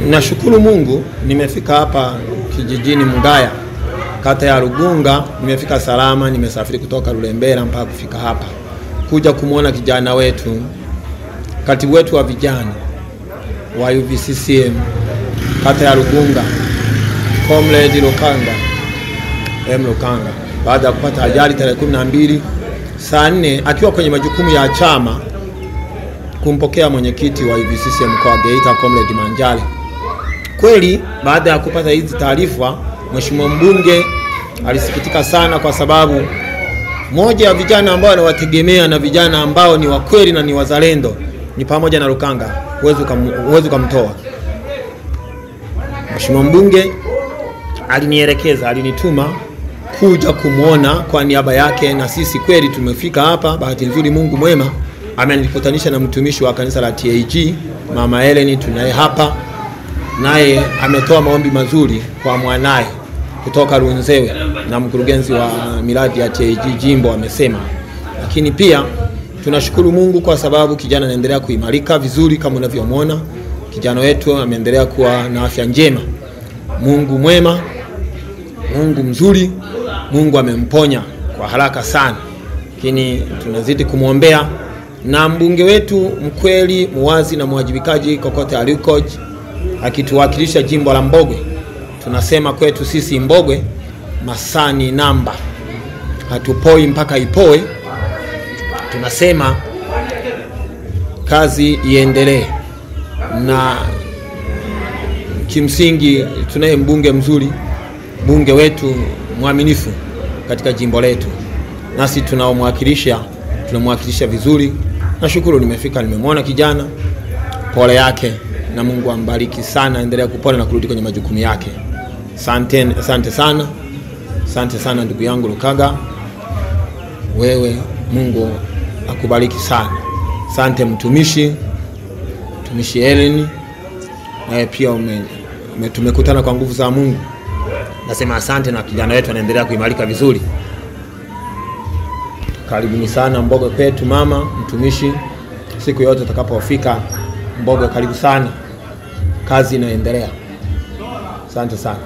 Nashukuru Mungu nimefika hapa kijijini Mgaya, kata ya Rugunga, nimefika salama, nimesafiri kutoka Lulembera mpaka kufika hapa kuja kumwona kijana wetu, katibu wetu wa vijana wa UVCCM kata ya Rugunga, Comrade Lukanga M Lukanga, baada ya kupata ajali tarehe 12 saa 4 akiwa kwenye majukumu ya chama kumpokea mwenyekiti wa UVCCM mkoa wa Geita Comrade Manjale. Kweli baada ya kupata hizi taarifa, mheshimiwa mbunge alisikitika sana, kwa sababu moja ya vijana ambao anawategemea na vijana ambao ni wakweli na ni wazalendo ni pamoja na Lukanga, huwezi kumtoa. Mheshimiwa mbunge alinielekeza, alinituma kuja kumuona kwa niaba yake, na sisi kweli tumefika hapa. Bahati nzuri Mungu mwema amenikutanisha na mtumishi wa kanisa la TAG Mama Ellen, tunaye hapa, naye ametoa maombi mazuri kwa mwanae kutoka Runzewe, na mkurugenzi wa miradi ya TAG jimbo amesema. Lakini pia tunashukuru Mungu kwa sababu kijana anaendelea kuimarika vizuri kama unavyomuona. Kijana wetu ameendelea kuwa na afya njema. Mungu mwema, Mungu mzuri, Mungu amemponya kwa haraka sana. Lakini tunazidi kumuombea, na mbunge wetu mkweli, muwazi na mwajibikaji kokote aliko akituwakilisha jimbo la Mbogwe. Tunasema kwetu sisi Mbogwe masani namba, hatupoi mpaka ipoe. Tunasema kazi iendelee, na kimsingi tunaye mbunge mzuri, mbunge wetu mwaminifu katika jimbo letu, nasi tunaomwakilisha, tunamwakilisha vizuri. Nashukuru nimefika, nimemwona kijana, pole yake, na Mungu ambariki sana, endelea kupona na kurudi kwenye majukumu yake. Asante, asante sana. Asante sana ndugu yangu Lukaga. Wewe Mungu akubariki sana. Asante mtumishi, mtumishi Ellen, naye pia tumekutana kwa nguvu za Mungu. Nasema asante, na kijana wetu anaendelea kuimarika vizuri. Karibuni sana Mbogwe kwetu mama mtumishi, siku yote utakapofika Mbogwe karibu sana, kazi inaendelea. Asante sana.